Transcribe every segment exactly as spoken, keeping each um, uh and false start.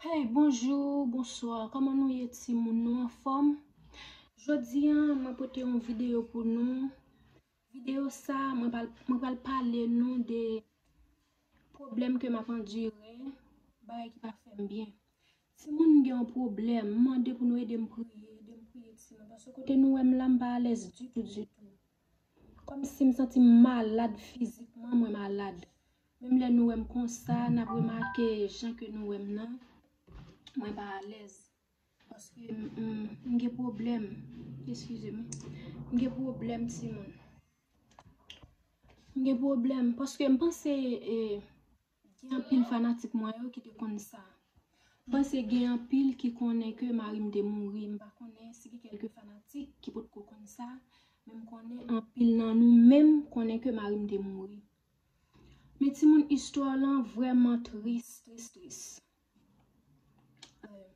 Hey, bonjou, bonswa. Kòman nou ye, timoun? Nou anfòm? Jodi a, mwen pote yon videyo pou nou. Videyo sa, mwen pral, mwen pral pale nou de pwoblèm ke m ap andire, bagay ki pa fè m byen. Timoun, m gen yon pwoblèm, m mande pou nou ede m priye, ede m priye, timoun. Paske kote nou wè m la, m pa alèz ditou, ditou. Kòmsi m santi m malad fizikman, mwen malad. Menm lè nou wè m konsa, n ap remake jan ke nou wè m nan, mwen pa alèz. Paske m, m, m gen pwoblèm. Eskize m. M gen pwoblèm, timoun. M gen pwoblèm. Paske m panse, e, gen anpil fanatik mwen yo ki te konn sa. M panse gen anpil ki konnen ke mari m te mouri. M pa konnen si gen kèlke fanatik ki potko konn sa. Men m konnen anpil nan nou menm konnen ke mari m te mouri. Men timoun, istwa lan vrèman tris, tris, tris. Eh,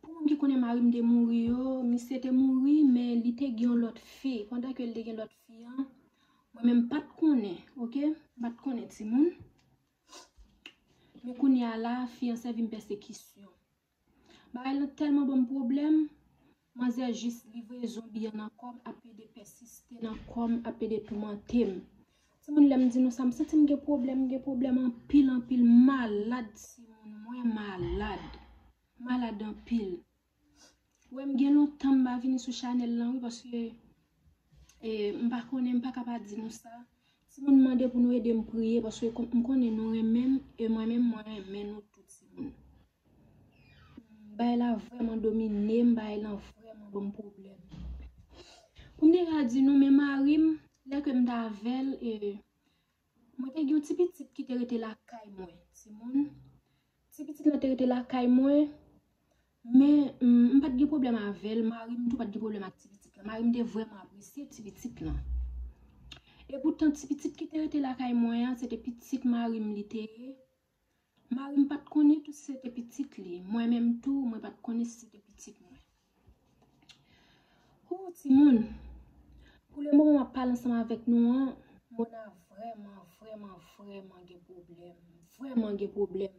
pou moun ki konnen mari m te mouri yo, misye te mouri, men li te gen yon lòt fi. Pandan ke l te gen lòt fi an, mwen menm m pa t konnen, oke? M pa t konnen, timoun. Men kounye a la, fi an sèvi m pèsekisyon. Bagay lan tèlman ban m pwoblèm, manzè jis livre zonbi an nan kò m, ap pede pèsiste nan kò m, ap pede toumante m. Timoun, lè m di nou sa, m santi m gen pwoblèm, m gen pwoblèm anpil, anpil, m malad, timoun, mwen malad. Malad anpil. Wè, m gen lontan m pa vini sou chanèl lan, wi, paske, e, m pa konnen, m pa ka pa di nou sa. Timoun, mande pou nou ede m priye, paske kon-, m konnen nou renmen m, e mwen menm, mwen renmen nou tou, timoun. Bagay la vrèman domine m, bagay lan vrèman ban m pwoblèm. Pou m te ka di nou, men mari m, lè ke m t avè l, e, mwen te gen yon ti pitit ki te rete lakay mwen, timoun. Ti pitit lan te rete lakay mwen, men, m, m pa t gen pwoblèm avè l, mari m tou pa t gen pwoblèm ak ti pitit lan. Mari m te vrèman apresye ti pitit lan. E poutan, ti pitit ki te rete lakay mwen an, se te pitit mari m li te ye. Mari m pa t konnen tou si se te pitit li. Mwen menm tou, mwen pa t konnen si se te pitit mwen. Hoo, timoun. Pou le moman m ap pale ansanm avèk nou an, Mona vrèman, vrèman, vrèman gen pwoblèm. Vrèman gen pwoblèm.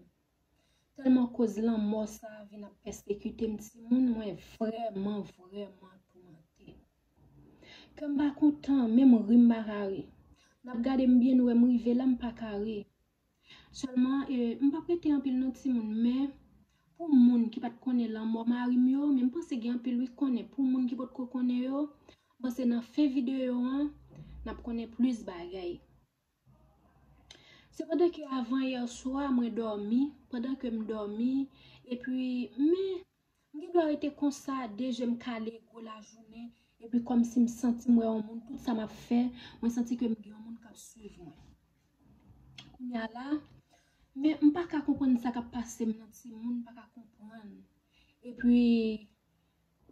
Tèlman koz lanmò sa a vin ap pèsekite m, timoun, mwen vrèman, vrèman toumante. Kè m pa kontan, menm ri m pa ka ri. N ap gade m byen, nou wè m rive la, m pa ka ri. Sèlman, e, m p ap rete anpil non, timoun, men pou moun ki pa t konnen lanmò mari m yo, men m panse gen anpil wi k konnen. Pou moun ki potko konnen yo, m panse nan fen videyo an, n ap konnen plis bagay. Se pandan ke avan yè swa, mwen dòmi, pandan ke m dòmi, epi, men, m gen dwa rete konsa, de je m kale, gwo lajounen, epi kòmsi m santi m wè yon moun, tout sa m ap fè, mwen santi ke m gen yon moun k ap swiv mwen. Kounye a la, men m pa ka konprann sa k ap pase m nan, timoun, m pa ka konprann. Epi,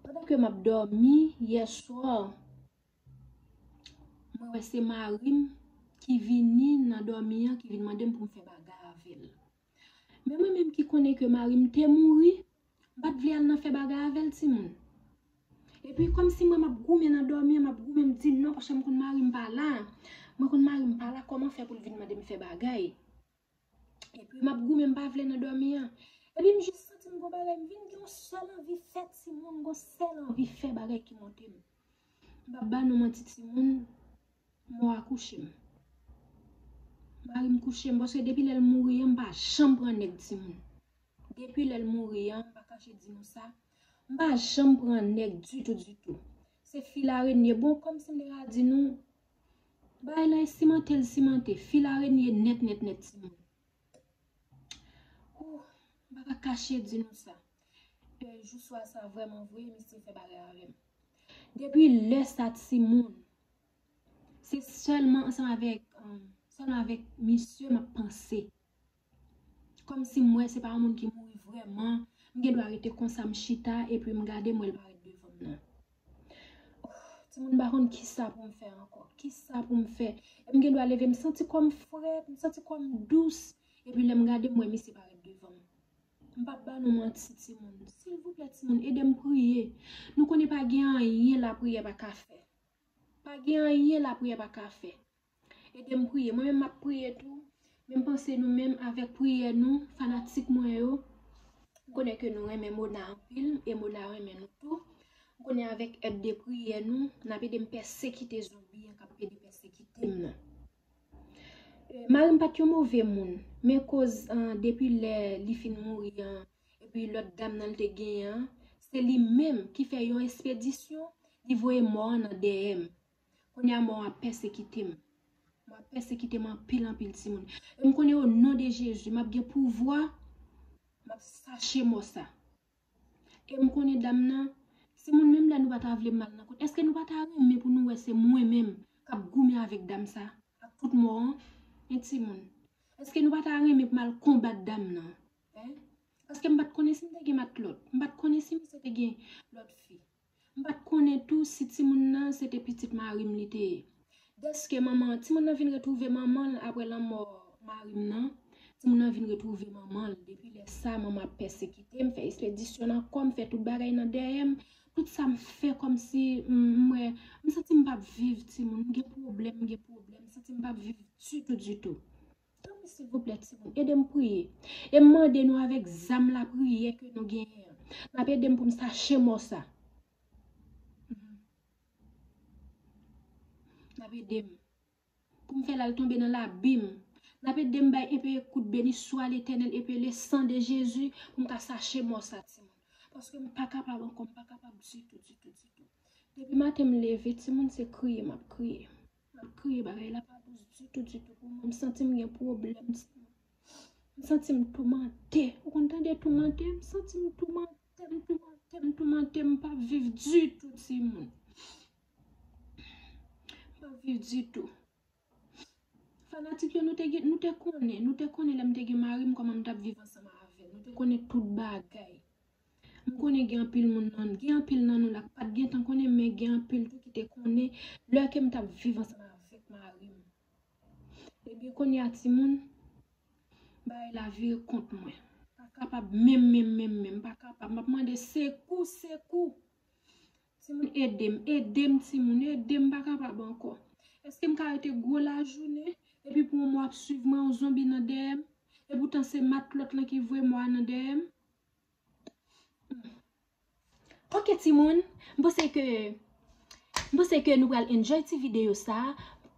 pandan ke m ap dòmi, yè swa, mwen wè se mari m ki vini nan dòmi an, ki vin mande m pou m fè bagay avè l. Men mwen menm ki konnen ke mari m te mouri, m pa t vle al nan fè bagay avè l, timoun. Epi, kòmsi mwen m ap goumen nan dòmi an, m ap goumen, m di non, paske m konn mari m pa la. Mwen konn mari m pa la, kòman fè pou l vin mande m fè bagay? Epi m ap goumen, m pa vle nan dòmi an. Epi m jis santi m gon bagay, m vin gen yon sèl anvi fè timoun, gon sèl anvi fè bagay ki monte m. M p ap ba nou manti timoun, mò a kouche m. Mari m kouche m, paske depi lè l mouri an, m pa janm pran nèg timoun. Depi lè l mouri an, m pa kache di nou sa, m pa janm pran nèg ditou, ditou. Se fil arenye. Bon, kòmsi m te ka di nou, bagay lan e simante l simante, fil arenye nèt, nèt, nèt, timoun. Ooh, m pa ka kache di nou sa. E, jou swa sa vrèman vre, misye fè bagay avè m. Depi lè sa, timoun, se sèlman ansanm avèk, um, sèlman avèk misye m ap panse. Kòmsi m wè se pa yon moun ki mouri vrèman, m gen dwa rete konsa, m chita, epi m gade, m wè l parèt devan m nan. Oh, timoun, m pa konn kisa pou m fè ankò. Kisa pou m fè? E m gen dwa leve, m santi kò m frèt, m santi kò m dous. Epi lè m gade, m wè misye parèt devan m. M p ap ba nou manti, timoun. Silvouplè, timoun, ede m priye. Nou konnen pa gen anyen lapriyè pa ka fè. Pa gen anyen lapriyè pa ka fè. Ede m priye. Mwen menm m ap priye tou. Men m panse nou menm avèk priyè nou, fanatik mwen yo, M konnen ke nou renmen Mona anpil, e Mona renmen nou tou. M konnen avèk èd de priyè nou, n ap ede m pèsekite zonbi an k ap ede pèsekite m nan. Eh, mari m pa t yon move moun, men koz an, depi lè li fin mouri an, epi lòt dam nan l te genyen an, se li menm ki fè yon espedisyon, li voye mò an nan dèyè m. Kounye a mò an ap pèsekite m. Mò an ap pèsekite m anpil, anpil, timoun. E m konnen o non de Jezi, m ap gen pouvwa, m ap sache mò sa. E m konnen dam nan, timoun, menm lè nou pa ta vle m mal nan kont, èske nou pa ta renmen pou nou wè se mwen menm k ap goumen avèk dam sa, ak tout mò an? Men timoun, èske nou pa ta renmen pou m al konbat dam nan? Hein? Paske m pa t konnen si m te gen matlòt. M pa t konnen si misye te gen lòt fi. M pa t konnen tou si timoun nan se te pitit mari m li te ye. Dèske manman, timoun nan vin retwouve manman l apre lanmò mari m nan. Timoun nan vin retwouve manman l. Depi lè sa, manman ap pèsekite m, fè espedisyon nan kò m, fè tout bagay nan dèyè m. Tout sa m fè kòmsi m, m wè, m santi m p ap viv, timoun. M gen pwoblèm, m gen pwoblèm. M santi m p ap viv ditou, ditou. Tanpri, silvouplè, timoun, ede m priye. E m mande nou avèk zam lapriyè ke nou genyen an. N ap ede m pou m sache mò sa. Mhm. N ap ede m. Pou m fè l al tonbe nan labim. N ap ede m bay epe kout beni swa Letènèl, epe le san de Jezi, pou m ka sache mò sa, timoun. Paske m pa kapab ankò, m pa kapab ditou, ditou, ditou. Depi maten m leve, timoun, se kriye m ap kriye. M ap kriye, bagay la pa dous ditou, ditou pou mwen. M santi m gen pwoblèm, timoun. M santi m toumante. Ou konn tande toumante? M santi m toumante, m toumante, m toumante, m pa viv ditou, timoun. M pa viv ditou. Fanatik yo, nou te gen, nou te konnen, nou te konnen lè m te gen mari m, kòman m t ap viv ansanm avè l. Nou te konnen tout bagay. M konnen gen anpil moun nan, gen anpil nan nou la k pa t gentan konnen, men gen anpil tou ki te konnen lè ke m t ap viv ansanm avèk mari m. Ebyen, kounye a, timoun, bagay la vire kont mwen. Pa kapab menm, menm, menm, menm, pa kapab. M ap mande sekou, sekou. Timoun, ede m, ede m, timoun, ede m, m pa kapab ankò. Èske m ka rete gwo lajounen, epi pou yon mò ap swiv mwen, yon zonbi nan dèyè m? Epoutan se matlòt lan ki voye mò a nan dèyè m? Hmm. Ok, timoun, m panse ke, m panse ke nou pral enjoy ti videyo sa.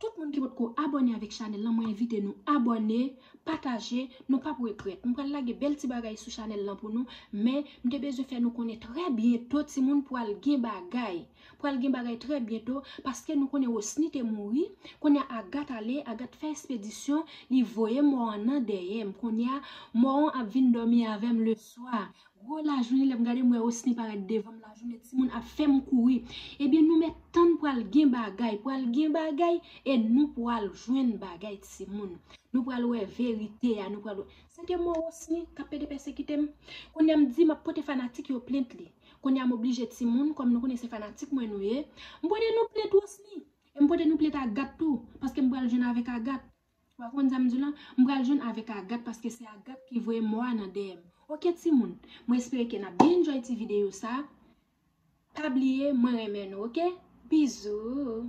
Tout moun ki potko abòne avèk chanèl lan, mwen envite nou abòne, pataje, nou p ap regrèt. M pral lage bèl ti bagay sou chanèl lan pou nou, men m te bezwen fè nou konnen trè byento, timoun, pral gen bagay. Pral gen bagay trè byento, paske nou konnen Wosni te mouri, kounye a Agat ale, Agat fè espedisyon, li voye mò an nan dèyè m. Kounye a, mò an ap vin dòmi avè m leswa. Gwo lajounen, lè m gade, m wè Wosni parèt devan m lajounen, timoun ap fè m kouri. Ebyen, nou mèt tann, pral gen bagay, pral gen bagay, e nou pral jwenn bagay, timoun. Nou pral wè verite a, nou pral wè. Se te mò Wosni k ap pede pèsekite m. Kounye a m di, m ap pote fanatik yo plent li. Kounye a m oblije, timoun, kòm nou konnen se fanatik mwen nou ye, m pote nou plent Wosni. E m pote nou plent Agat tou, paske m pral jwenn avèk Agat. Ou pa konn sa m di w lan? M pral jwenn avèk Agat paske se Agat ki voye mò a nan dèyè m. Ok, timoun. Mwen espere ke n ap byen enjoy ti videyo sa. Pa bliye, mwen renmen nou, ok? Bizou.